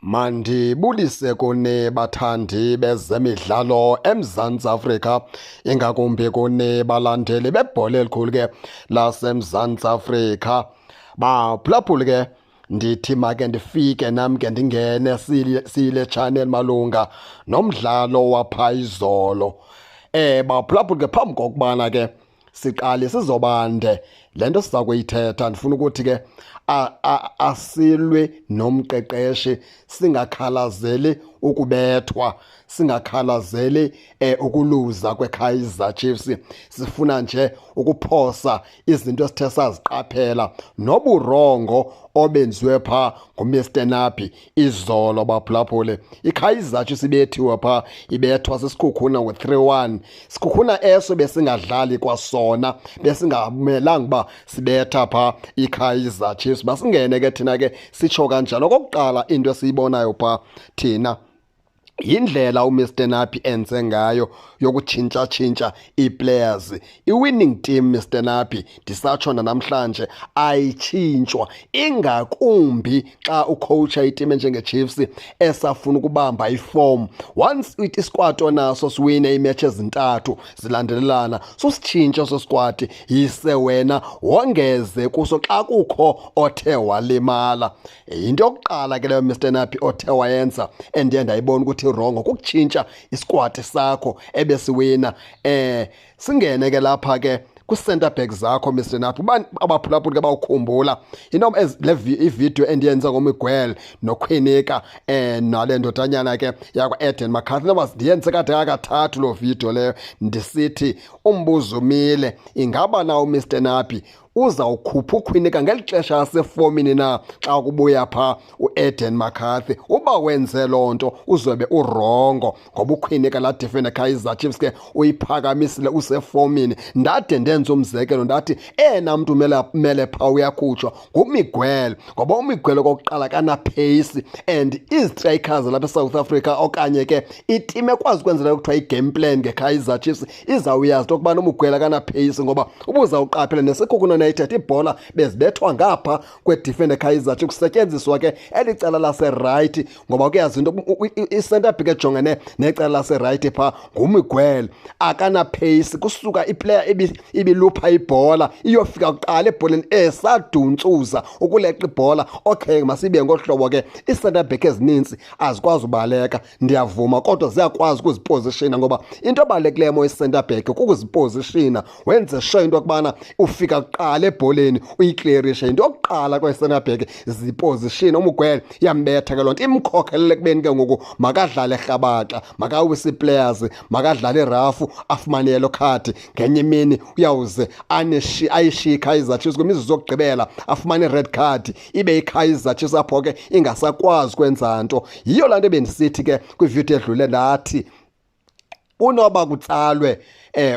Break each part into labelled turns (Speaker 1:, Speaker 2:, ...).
Speaker 1: Mandibulise kuni bathandi bezemidlalo eMzantsi Afrika, ingakumbi kuni balandeli bebhola elikhulu ke laseMzantsi Afrika. Baphulaphuli ke, ndithi make ndifike nam ke ndingene siyile channel malunga nomdlalo wapha izolo. Baphulaphuli ke, phambi kokubana ke siqale sizobande le nto siza kuyithetha, ndifuna ukuthi ke asilwe nomqeqeshi, singakhalazeli ukubethwa, singakhalazeli ukuluza kweKaizer Chiefs. Sifuna nje ukuphosa izinto esithe saziqaphela noburongo obenziwe pha nguMr Nabi izolo. Baphulaphule, iKaizer Chiefs ibethiwe pha, ibethwa siSekhukhune ngo-3-1. Sikhukhuna eso besingadlali kwasona, besingamelanga uba sibetha pha iKaizer Chiefs. Basingene ke thina ke sitsho kanjalo. Okokuqala, into esiyibonayo pha thina yindlela uMr Nabi enze ngayo yokutshintsha-tshintsha ii-players. I-winning team, Mr Nabi, ndisatsho namhlanje, ayitshintshwa, ingakumbi xa ucoacha iteam enjengeChiefs esafuna ukubamba iform. Once isquad onaso siwine iimatch ezintathu zilandelelana, susitshintshe eso squad, yise wena wongeze kuso xa kukho othe walimala. Yinto yokuqala ke leyo Mr Nabi othe wayenza endiye ndayibona ukuthi wrongo, kukutshintsha isquad sakho ebesiwina. Singene ke lapha ke kwi-center back zakho, Mr Nabi. Uba abaphulaphuli ke bawukhumbula inoba le ividiyo endiyenze ngoMiguel noKwinika nale ndodanyana ke yakwa-Eden McCarthy, noba ndiyenze kade kakathathu loo video leyo, ndisithi umbuzo umile: ingaba na uMr Nabi uzawukhupha uKwinika ngeli xesha asefomini na xa kubuya phaa uEden McCarthy? Uba wenze loo nto, uzobe urongo, ngoba uKwinika, laa defender Kaizer Chiefs ke, uyiphakamisile, usefomini. Ndade ndenza umzekelo, ndathi ena mntu mele phaa uyakhutshwa nguMiguel, ngoba uMiguel okokuqala kanapace, and izistrikers lapha eSouth Africa okanye ke iteam ekwazi ukwenzela kuthiwa i-game plan ngeKaizer Chiefs izawuyazi into yokubana uMiguel akanapace, ngoba ubuzawuqaphela neSekhukhune United ibhola bezibethwa ngapha kwedefender Kaizer Chiefs, kusetyenziswa ke eli cala laserayithi, ngoba kuyazi into i-center back ejongene necala laserayithi phaa nguMiguel, akanapace. Kusuka iplayer ibilupha ibhola iyofika kuqala ebholeni esaduntsuza ukuleqa ibhola. Okay, masibe ngolu hlobo ke, ii-center back ezininzi azikwazi ubaleka, ndiyavuma, kodwa ziyakwazi ukuzipozishina, ngoba into ebalulekileyo mo i-center back kukuzipozishina, wenze sure into yokubana ufika kuqala ebholeni, uyiclearishe. Into yokuqala kwee-center back zipozishina. UMiguel iyambetha ke loo nto, imkhokhelele ekubeni ke ngoku makadlale rhabaxa, makawise ii-players, makadlale irafu, afumane yellow card. Ngenye imini uyawuze ayishiye iKaizer Chiefs kwimizuzu yokugqibela, afumane i-red card, ibe iKaizer Chiefs apho ke ingasakwazi kwenza nto. Yiyo laa nto ebendisithi ke kwividiyo edlule, ndathi unoba kutsalwe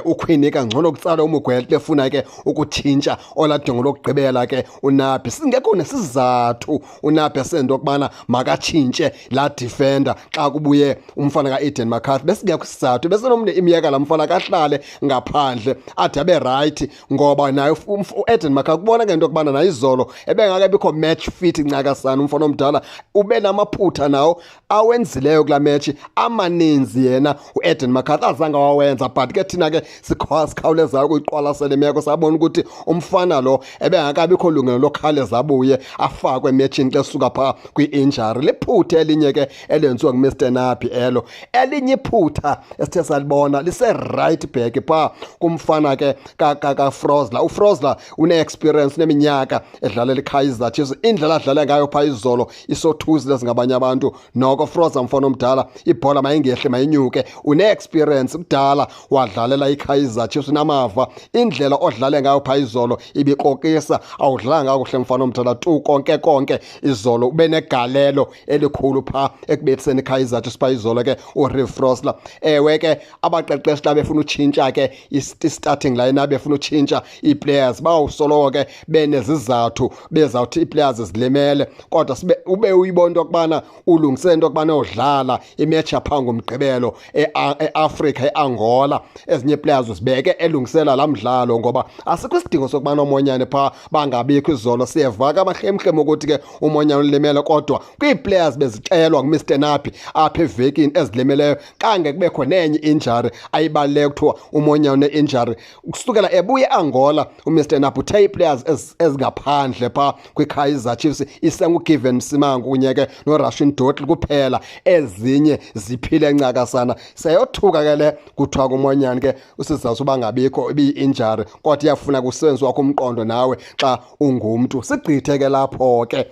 Speaker 1: uKwinika, ngcono kutsalwe uMiguel efuna ke ukutshintsha oladongo lokugqibela ke uNabi. Singekho nesizathu uNabi esento yokubana makatshintshe laa defender xa kubuye umfana kaEden McCarthy, besingekho isizathu. Besenomntu imiyeka laa mfana kahlale ngaphandle ade abe rayithi, ngoba naye uEden McCarthy kubona ke into yokubana naye izolo ebengakabikho match fit ncakasana. Umfana omdala ube namaphutha nawo awenzileyo kulaa match amaninzi, yena uEden McCarthy azange wawenza, but ke thina ke sikhawulezayo ukuyiqwalasela imeko, sabona ukuthi umfana lo ebengakabikho lungelo lokhawuleza abuye afakwe emetshini xa esuka phaa kwi-injury. Liphutha elinye ke elenziwa nguMr Nabi elo. Elinye iphutha esithe salibona lise-right back phaa kumfana ke kaFrosler. UFrosler une-experience, uneminyaka edlalela iKaizer Chiefs. Indlela adlale ngayo phaa izolo isothusile singabanye abantu. Noko Frosler, mfana omdala, ibhola mayingehli, mayinyuke, une-experience, kudala wadlalela iKaizer Chiefs, unamava. Indlela odlale ngayo phaa izolo ibikrokisa, awudlalanga kakuhle, mfana omdala, tu konke konke izolo. Ube negalelo elikhulu phaa ekubethiseni iKaizer Chiefs phaa izolo ke uReeve Frosler. Ewe ke, abaqeqeshi xa befuna utshintsha ke i-starting line, befuna utshintsha ii-players, bawusoloko ke benezizathu, bezawuthi ii-players zilimele, kodwa sibe ube uyibona into yokubana ulungisele into yokubana udlala imatch yaphaa ngoMgqibelo eAfrika, eAngola. Ezinye players uzibeke elungisela laa mdlalo, ngoba asikho isidingo sokubana oMonyane phaa bangabikho. Izolo siyeva ke amahlemhlem ukuthi ke uMonyane ulimele, kodwa kwii-players bezixelwa nguMr Nabi apha evekini ezilimeleyo, kange kubekho nenye injury ayibaluleke kuthiwa uMonyane une-injury. Kusukela ebuye Angola uMr Nabi uthe ii-players ezingaphandle phaa kwiKaizer Chiefs isenguGiven Msimango kunye ke noRushwin Dortley kuphela, ezinye ziphile ncakasana. Seyothuka ke le kuthiwa kuMonyane ke usizathu uba ngabikho ibiyi-injury, kodwa iyafuna kusebenzisa wakho umqondo nawe xa ungumntu. Sigqithe ke lapho ke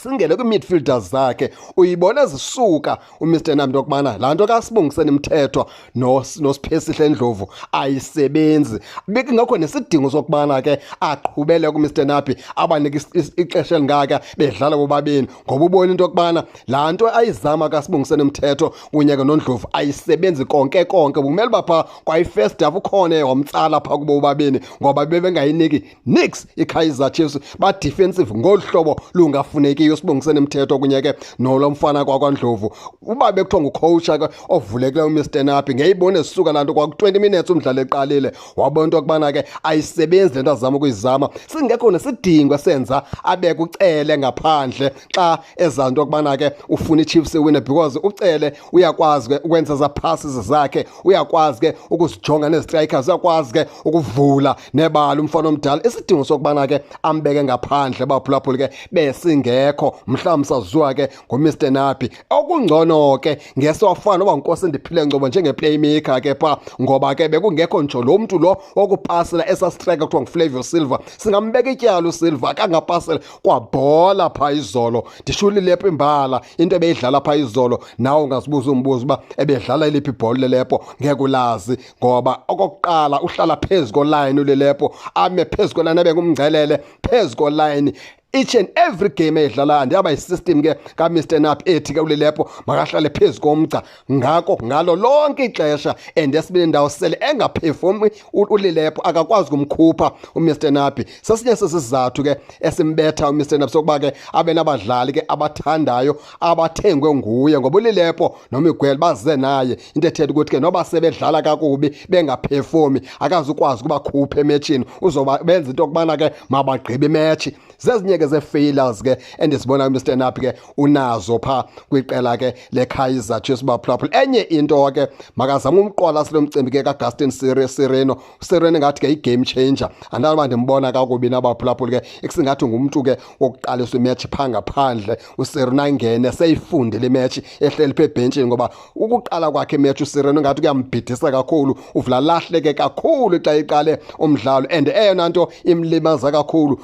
Speaker 1: singene kwii-midfielders zakhe. Uyibona zisuka uMr Nabi into yokubana laa nto kaSibongiseni Mthethwa noSiphesihle Ndlovu ayisebenzi, bekungekho nesidingo sokubana ke aqhubele kuMr Nabi abanike ixesha elingaka bedlala bobabini, ngoba ubona into yokubana laa nto ayizama kaSibongiseni Mthethwa kunye ke noNdlovu ayisebenzi konke konke. Kumele uba phaa kwayi-first half ukhona wamtsala phaa kubo bobabini, ngoba bebengayiniki nix iKaizer Chiefs, ba-defensive ngolu hlobo lungafunekiyo. uSibongiseni Mthethwa kunye ke nolo mfana kwakwaNdlovu, uba bekuthiwa ngucoach ke ovulekileyo uMr Nabi, ngeyibone zisuka laa nto kwaku-20 minutes umdlalo eqalile, wabona into yokubana ke ayisebenzi le nto azama ukuyizama. Singekho nesidingo esenza abeke uCele ngaphandle xa eza nto yokubana ke ufuna iChiefs iwine, because uCele uyakwazi ke ukwenza za passes zakhe, uyakwazi ke ukuzijonga nezi-strikers, uyakwazi ke ukuvula nebala umfana omdala. Isidingo sokubana ke ambeke ngaphandle, baphulaphuli, ke besingekho. Mhlawumbi saziwa ke nguMr Nabi. Okungcono ke ngesewafana noba nguNkosindiphile Ngcobo njenge-playmaker ke phaa, ngoba ke bekungekho ntsho lo mntu lo wokupasela esa striker kuthiwa nguFlavio Silva. Singambeka ityala uSilva akangapasela kwabhola phaa izolo. Ndisho uLilepo imbala, into ebeyidlala phaa izolo, nawe ungazibuza umbuzo uba ebedlala eliphi ibhola Lilepo, ngeke ulazi, ngoba okokuqala uhlala phezu kolayini uLilepo, ame phezu kolayini, abe ngumngcelele phezu kolayini each and every game eyidlalayo. Ndiyaba yi-system ke kaMr Nabi ethi ke uLilepo makahlale phezu komgca ngako ngalo lonke ixesha. And esibini indawo sele engaperformi uLilepo, akakwazi kumkhupha uMr Nabi. Sesinye sesizathu ke esimbetha uMr Nabi sokuba ke abe nabadlali ke abathandayo abathengwe nguye, ngoba uLilepo noMiguel baze naye, into ethetha ukuthi ke noba sebedlala kakubi bengaperformi, akazukwazi ukubakhupha emetshini, uzoba benza into yokubana ke mabagqibe imetshi. Zezinye ke zee-failures ke endizibona uMr Nabi ke unazo phaa kwiqela ke leKaizer Chiefs, baphulaphula. Enye into ke, makazame umqwalaselo umcimbi ke kaGaston Sirino. Sirino ngathi ke i-game changer, andazi uba ndimbona kakubi nabaphulaphuli ke, ekusingathi ngumntu ke wokuqalisa imetshi phaa ngaphandle. USirino angene seyifundile imetshi ehleli pha ebhentshini, ngoba ukuqala kwakhe imetshi uSirino ngathi kuyambhidisa kakhulu, uvula lahleke kakhulu xa iqale umdlalo. And eyona nto imlimaza kakhulu,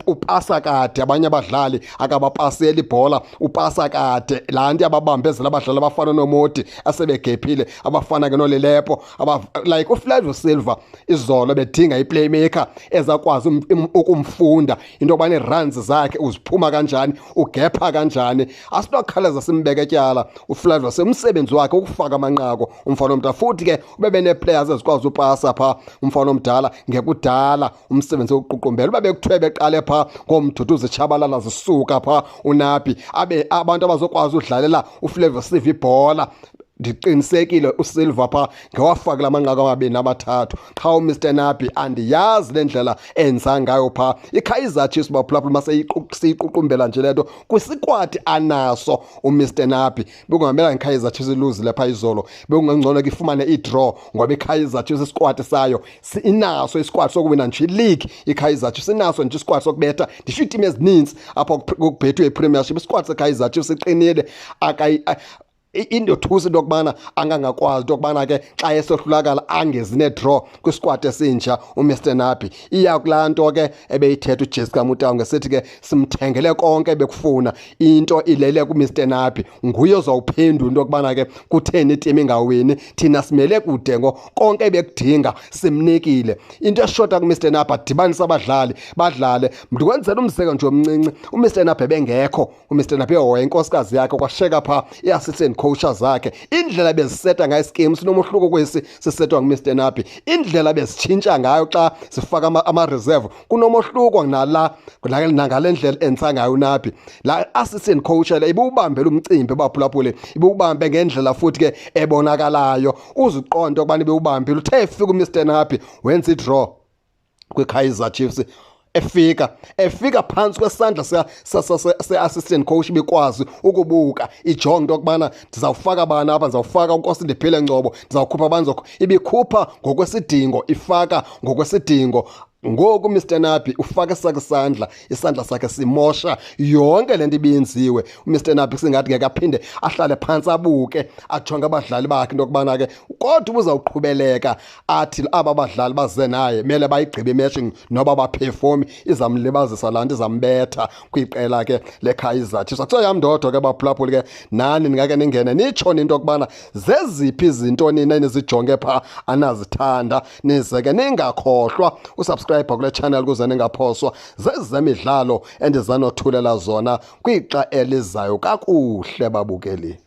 Speaker 1: upasa kade abanye abadlali, akabapaseli ibhola, upasa kade. Laa nto yababambezela abadlali abafana noModi asebegephile, abafana ke noLilepo, like uFlavio Silva izolo bedinga i-playmaker ezakwazi ukumfunda into yokubana ii-runs zakhe uziphuma kanjani, ugepha kanjani. Asinokhalaza simbeke tyala uFlavio, semsebenzi wakhe ukufaka amanqaku umfana omdala. Futhi ke ube benee-players ezikwazi upasa phaa umfana omdala, ngekudala umsebenzi wokuququmbela. Uba bekuthiwe beqale phaa ngoMduduzi Tshabalala zisuka phaa uNabi, abe abantu abazokwazi udlalela uFlavio Silva ibhola, ndiqinisekile uSilva phaa ngewafakela amanqaku amabini amathathu. Qha uMr Nabi andiyazi le ndlela enza ngayo phaa iKaizer Chiefs, baphulaphula. Masiyiququmbela nje le nto kwisikwadi anaso uMr Nabi, bekungamelanga iKaizer Chiefs iluzile phaa izolo, bekungangcono ke ifumane i-draw, ngoba iKaizer Chiefs isikwadi sayo inaso isikwadi sokuwina nje ileague. IKaizer Chiefs inaso nje isikwadi sokubetha ndisho iitimu ezininzi apha kubhethwe iPremiership. Isikwadi seKaizer Chiefs siqinile, indothusa into yokubana angangakwazi into yokubana ke xa esohlulakala angezi ne-draw kwisikwadi esintsha uMr Nabi. Iya kulaa nto ke ebeyithetha uJessica Mutawu ngesithi ke simthengele konke bekufuna, into ilele kuMr Nabi, nguye ozawuphendula into yokubana ke kutheni itimu ingawini. Thina simele kude ngo konke bekudinga simnikile. Into eshota kuMr Nabi, adibanise abadlali badlale. Ndikwenzela umzekelo nje omncinci, uMr Nabi ebengekho, uMr Nabi ehoya inkosikazi yakhe, kwasheka phaa i-assistant. coacher zakhe, indlela beziseta ngayo iskim sinomohluko kwesi sisetwa nguMr Nabi, indlela bezitshintsha ngayo xa sifaka ama-reserve kunomohluko nala nangale ndlela enza ngayo uNabi. La assistant coach le ibuwubambele umcimbi baphulaphule, ibuwubambe ngendlela futhi ke ebonakalayo, uzuqonda ukubana ibewubambile. Uthe efika uMr Nabi wenza i-draw kwiKaizer Chiefs, efika phantsi kwesandla se-assistant coach bekwazi ukubuka ijonge into yokubana ndizawufaka bani apha, ndizawufaka uNkosindiphile Ngcobo, ndizawukhupha abantu, ibikhupha ngokwesidingo, ifaka ngokwesidingo. Ngoku Mr Nabi ufaka esakhe isandla, isandla sakhe simosha yonke le nto ibiyenziwe. UMr Nabi singathi ngeke aphinde ahlale phantsi abuke ajonge abadlali bakhe into yokubana ke, kodwa ubuzawuqhubeleka athi aba badlali baze naye mele bayigqibe imetshi noba baperformi, izamlibazisa laa nto, izambetha kwiqela ke leKaizer Chiefs. Akusiyo yam ndodwa ke baphulaphuli ke, nani ningake ningene nitsho into yokubana zeziphi izinto nina enizijonge phaa anazithanda, nize ke ningakhohlwa usubscribe kule channel ukuze ningaphoswa zezemidlalo endizanothulela zona kwixa elizayo. Kakuhle babukeli.